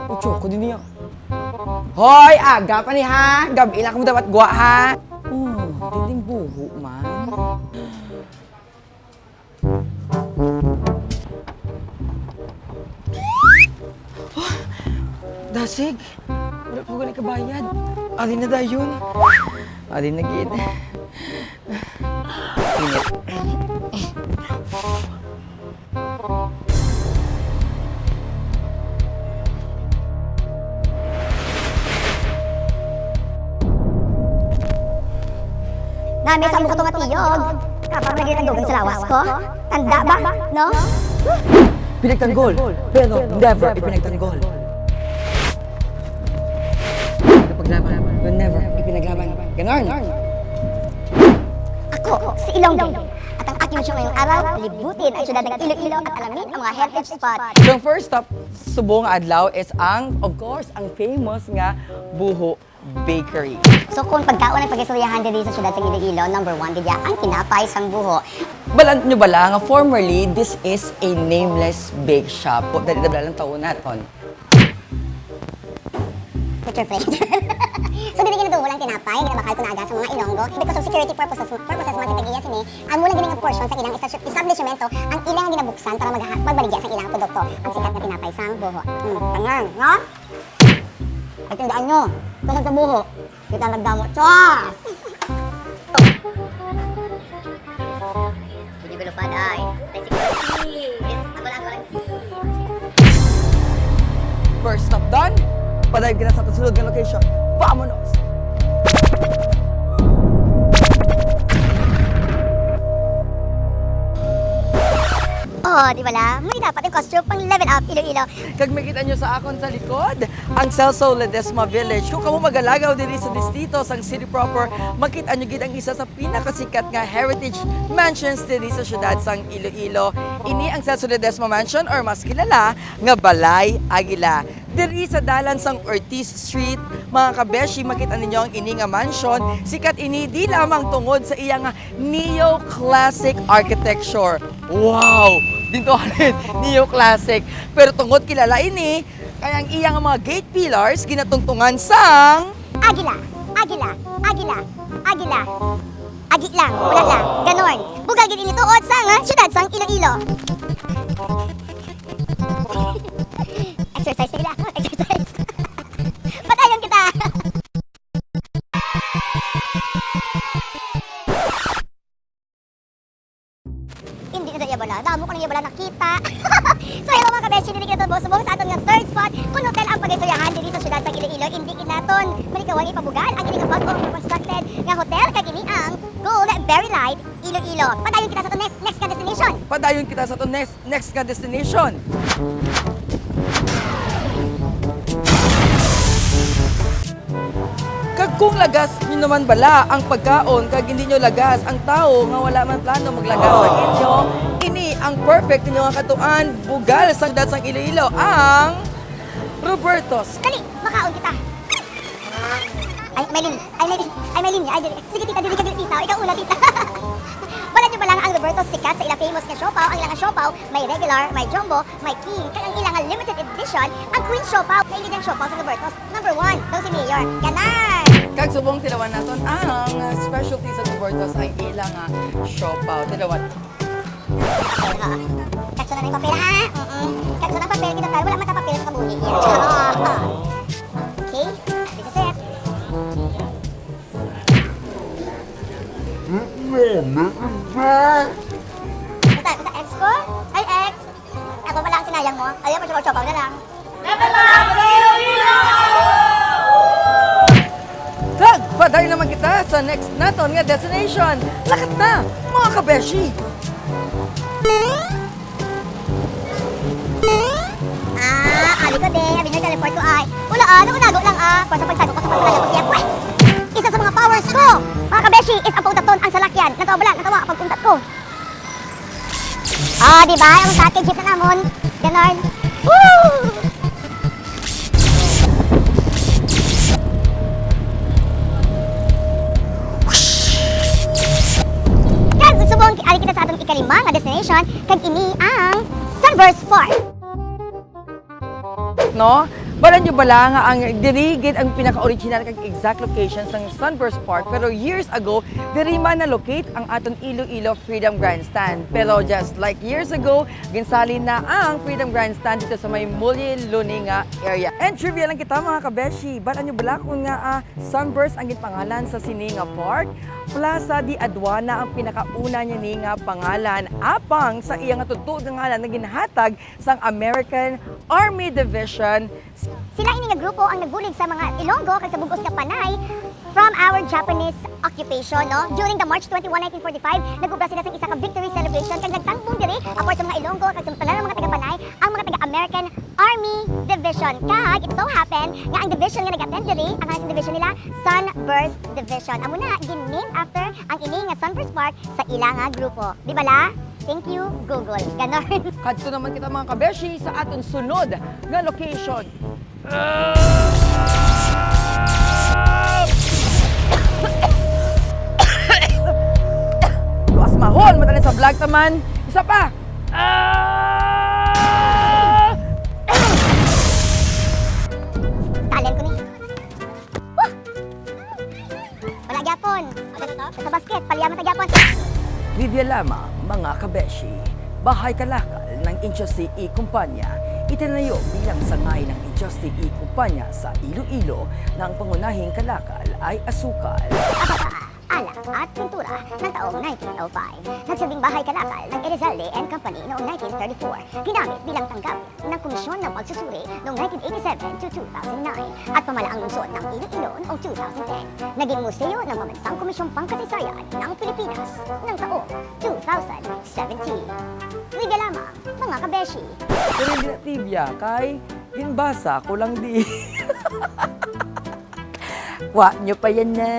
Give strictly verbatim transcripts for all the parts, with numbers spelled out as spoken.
Ucho ko din niya. Hoy, aga pa ni ha. Gab-i lang kamo dapat gwa ha. Oh, diling buho man. Dasig, wala pa ko gani kabayad. Ali na dayon. Ali na gid. Init. Nami sa amo ko to nga tiyog. Kapag naging ang dugang sa lawas ko. Tanda ba? No? Pinagtanggol, pero never ipinagtanggol. Kapaglaban, pero never ipinaglaban. Ganon. Ako, si Ilonggo. At ang aking misyon ngayong araw, libutin ang siyudad ng Iloilo at alamin ang mga heritage spot. So, ang first stop subong nga adlaw is ang, of course, ang famous nga Buho Bakery. So, kung pagkaon ang pag-istoryahan diri sa siyudad sa Iloilo, number one gid ya ang tinapay sang Buho. Balaan nyo bala nga formerly, this is a nameless bake shop? Dali na bala lang tawo naton. Picture frame. So, dili ginaduhol ang tinapay, ginabakal ko na aga sa mga Ilonggo. Because of security purposes, purposes man sa tag-iya sini, amo lang gini nga portion sa ilang estasyo-, establishmento ang ilang ginabuksan para magha-, magbaligya sa ilang produkto. Ang sikat nga tinapay sang Buho. Mm, ganyan, no? Ay, tandaan nyo, kung sa Buho, kita nagdamo. Chos! Hindi ko lupad ay. Let's go, sis! Ako lang, ako lang, sis! First stop done. Padayon kita sa sunod nga location. Vamonos! Oh, di ba la? May dapat yung costume pang level up, Iloilo. Kag makita nyo sa akon sa likod, ang Celso Ledesma Village. Kung kamo magalagaw diri sa distrito sang City Proper, makita nyo gid ang isa sa pinakasikat nga heritage mansions diri sa siyudad sang Iloilo. Ini ang Celso Ledesma Mansion or mas kilala nga Balay Agila. Diri sa dalan sang Ortiz Street, mga kabeshi, makita ninyo ang ini nga mansion. Sikat ini di lamang tungod sa iya nga neoclassic architecture. Wow! Dinto halin, neoclassic. Pero tungod kilala ini, kay ang iya nga mga gate pillars ginatungtungan sang Agila, agila, agila, agila. Agi lang, wala lang. Ganon. Bugal gid ini tuod sa nga siyudad sang Iloilo. Exercise nila. Exercise. Padayon kita. Hindi na iya bala. Damo ko na iya bala nakita. So, hello, mga kabeshi, dili kita subong sa aton nga third spot. Kung hotel ang pag-istoryahan diri sa siyudad sa Iloilo, hindi gid naton malikawan ipabugal ang ini nga bag-o nga constructed nga hotel, kag ini ang Gold Berry Light Iloilo. Padayon kita sa aton next, next nga destination. Padayon kita sa aton next, next nga destination. Kag kung lagas nyo naman bala ang pagkaon kag hindi nyo lagas ang tawo nga wala man plano maglagas sa inyo, ini ang perfect ninyo nga katuan, bugal sang siyudad sang Iloilo, ang Roberto's. Dali, makaon kita. Ay, Maylin. Ay, Maylin. Ay, Maylin. Ay, dili. Sige, tita, dili ka, dili, tita. Ikaw una, tita. Wala nyo bala nga ang Roberto's sikat sa ila famous nga siopaw? Ang ila nga siopaw, may regular, may jumbo, may king. Kag ang ila nga limited edition, ang Queen Siopaw. Mahilig ang siopaw sa Roberto's. Number one, daw si Mayor. Ganar! Kag subong tilawan naton ang specialty sa Roberto's, ang ila nga siopaw. Tilawan. Kapso na ng papel, ha? Mm-mm. Kapso ng papel, kita tayo. Wala man ta papel sa kabuhi niya. Okay? This is it. Basta, basta ex ko? Ay, ex. Ako pala ang sinayang mo. Ayaw, magsubaw-subaw na lang. Kag, padayon naman kita sa next naton nga destination. Lakat na, mga kabeshi! Ah, ali ko, de. Abi niya, teleport ko, ay. Wala, ah. Nagunago lang, ah. Kung sa pagtago ko, sa pagtago ko siya, pwes! Isa sa mga powers ko, mga kabeshi, is ang pagdaton ang salakyan. Natawa bala, natawa, pag-untat ko. Ah, di ba? Ang package na namon. Ganon. Woo! Ari kita sa atong ikalima nga destination, kag ini ang Sunburst Park. No? Bala nyo bala nga ang diri gid ang pinaka-original kag exact location sang Sunburst Park, pero years ago, diri man na-locate ang aton Iloilo Freedom Grandstand. Pero just like years ago, ginsalin na ang Freedom Grandstand dito sa may Muelle Luninga area. And trivia lang kita, mga kabeshi. Bala nyo bala kung nga, ah, Sunburst ang ginpangalan sa sini nga park? Plaza de Aduana ang pinakauna niya ni nga pangalan. Apang sa iya nga tutuod nga ngalan nga ginhatag sang American Army Division. Sila ini nga grupo ang nagbulig sa mga Ilonggo kag sa bug-os nga Panay from our Japanese occupation, no? During the March twenty-one, nineteen forty-five, nag-obra sila sang isa ka victory celebration kag nagtangbong diri, apart sa mga Ilonggo kag sa tanan nga mga taga-Panay, ang mga taga-American Army Division. Kag it so happen nga ang division nga nag-attend diri, ang ngalan sa division nila, Sunburst Division. Amo na, gin-name after ang ini nga Sunburst Park sa ila nga grupo. Di bala? Thank you, Google. Ganon. Kadto naman kita, mga kabeshi, sa aton sunod nga location. Luas mahol, matanin sa vlog taman. Isa pa. Ah! Talent ko ni. Wah! Wala gyapon. Sa basket, palyaman ta gyapon. Trivia lamang, mga kabeshi. Bahay kalakal ng Inchosee Kumpanya, itinayo bilang sangay ng Inchosee Kumpanya sa Iloilo na ang pangunahing kalakal ay asukal. Ala at pintura ng taong nineteen oh five. Nagsilbing bahay kalakal ng Elizalde and Company noong nineteen thirty-four. Ginamit bilang tanggap ng Komisyon ng Pagsusuri noong nineteen eighty-seven to two thousand nine at pamalaang lungsod ng Iloilo noong two thousand ten. Naging museo ng Pambansang Komisyong Pangkasaysayan ng Pilipinas ng taong two thousand seventeen. Trivia lamang, mga kabeshi. Pero hindi na trivia, kay ginbasa ko lang di. Wa nyo pa yan na.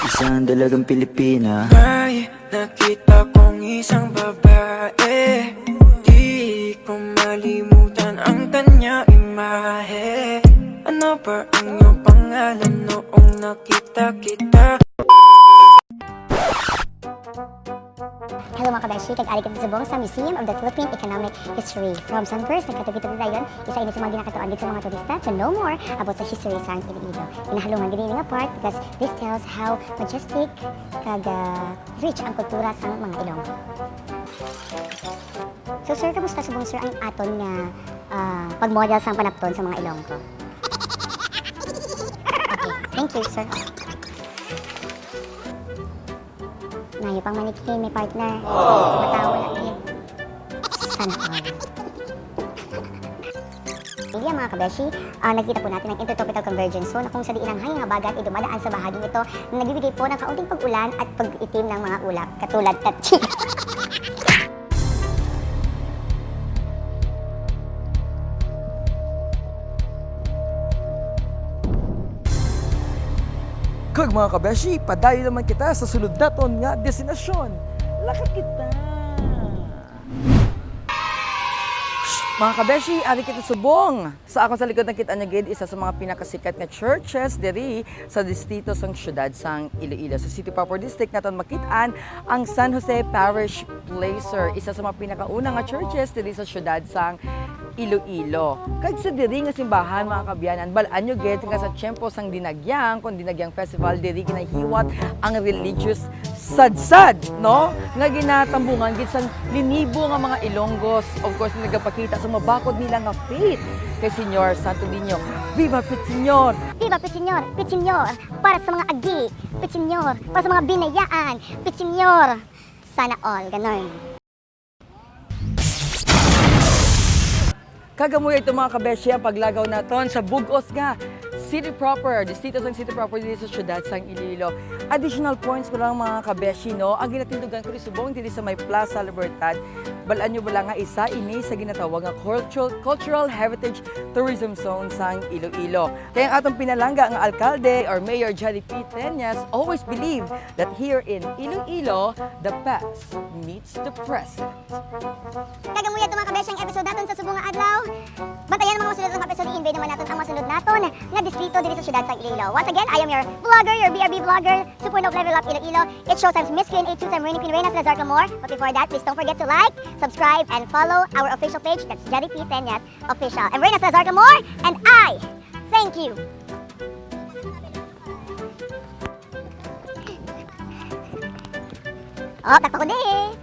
Isang dalagang Pilipina. May nakita kong isang babae, di ko malimutan ang kanya imahe. Ano ba ang iyong pangalan noong nakita kita? Hello, mga kabeshi, kag ari kita subong sa Museum of the Philippine Economic History. From Sunburst, nagkatabi-tabi dayon, isa ini sa mga ginakatuan gid sa mga turista to know more about sa history sang Iloilo. Ginahalungan gid ini nga part because this tells how majestic kag, ah, rich ang kultura sang mga Ilonggo. So, sir, kamusta subong, sir, ang aton nga, ah, pagmodel sang panapton sa mga Ilonggo? Okay, thank you, sir. Nayo pang manikin, may partner. Matawa lang yun. Sana all. Iya, mga kabeshi, ah, nakita po natin ang intertropical convergence zone na kung sa diin ang hangin habagat ay dumadaan sa bahaging ito na nagbibigay po ng kaunting pag-ulan at pag-itim ng mga ulap, katulad na Kag, mga kabeshi, padayon naman kita sa sunod naton nga destinasyon. Lakat kita! Mga kabeshi, ari kita subong. Sa akon sa likod, nakita niyo gid isa sa mga pinakasikat nga churches diri sa distrito sang siyudad sang Iloilo. Sa City Proper District naton makit-an ang San Jose Parish Placer, isa sa mga pinakauna nga churches diri sa siyudad sang Iloilo. Kag sa diri nga simbahan, mga kaabyanan, bal-an niyo gid nga sa tiyempo sang Dinagyang, kon Dinagyang Festival, diri ginahiwat ang religious sadsad, no? Nga ginatambungan gid sang linibo nga mga Ilonggos, of course, nga nagapakita sa mabakod nila nga faith kay Señor Santo Niño. Viva Pit Señor! Viva Pit Señor! Pit Señor! Para sa mga agi! Pit Señor! Para sa mga binayaan! Pit Señor! Sana all, ganon. Kag amo ito, mga kabeshi, ang paglagaw naton sa bug-os nga City proper, distrito sang city proper diri sa siyudad sang Iloilo. Additional points ko lang, mga kabeshi, no? Ang ginatindugan ko ni subong diri sa may Plaza Libertad. Balaan nyo bala nga isa ini sa ginatawag nga cultural, cultural heritage tourism zone sang Iloilo. Kaya ang atong pinalangga nga alkalde or Mayor Jerry P. Teñas always believe that here in Iloilo, the past meets the present. Kag amo yadto, mga kabeshi, ang episode naton sa subong nga adlaw. Bantayan ang mga masunod nga episode, i-invade naman naton ang masunod naton nga distrito diri sa siyudad sang Iloilo. Once again, I am your vlogger, your B R B vlogger, Super Noob Level Up Iloilo. It's showtime Miss Q and A two-time Rainy Queen Reyna Salazar Clamor. But before that, please don't forget to like, subscribe, and follow our official page. That's Jerry P. Teñas Official. I'm Reyna Salazar Clamor, and I thank you. Oh, takpa ko di.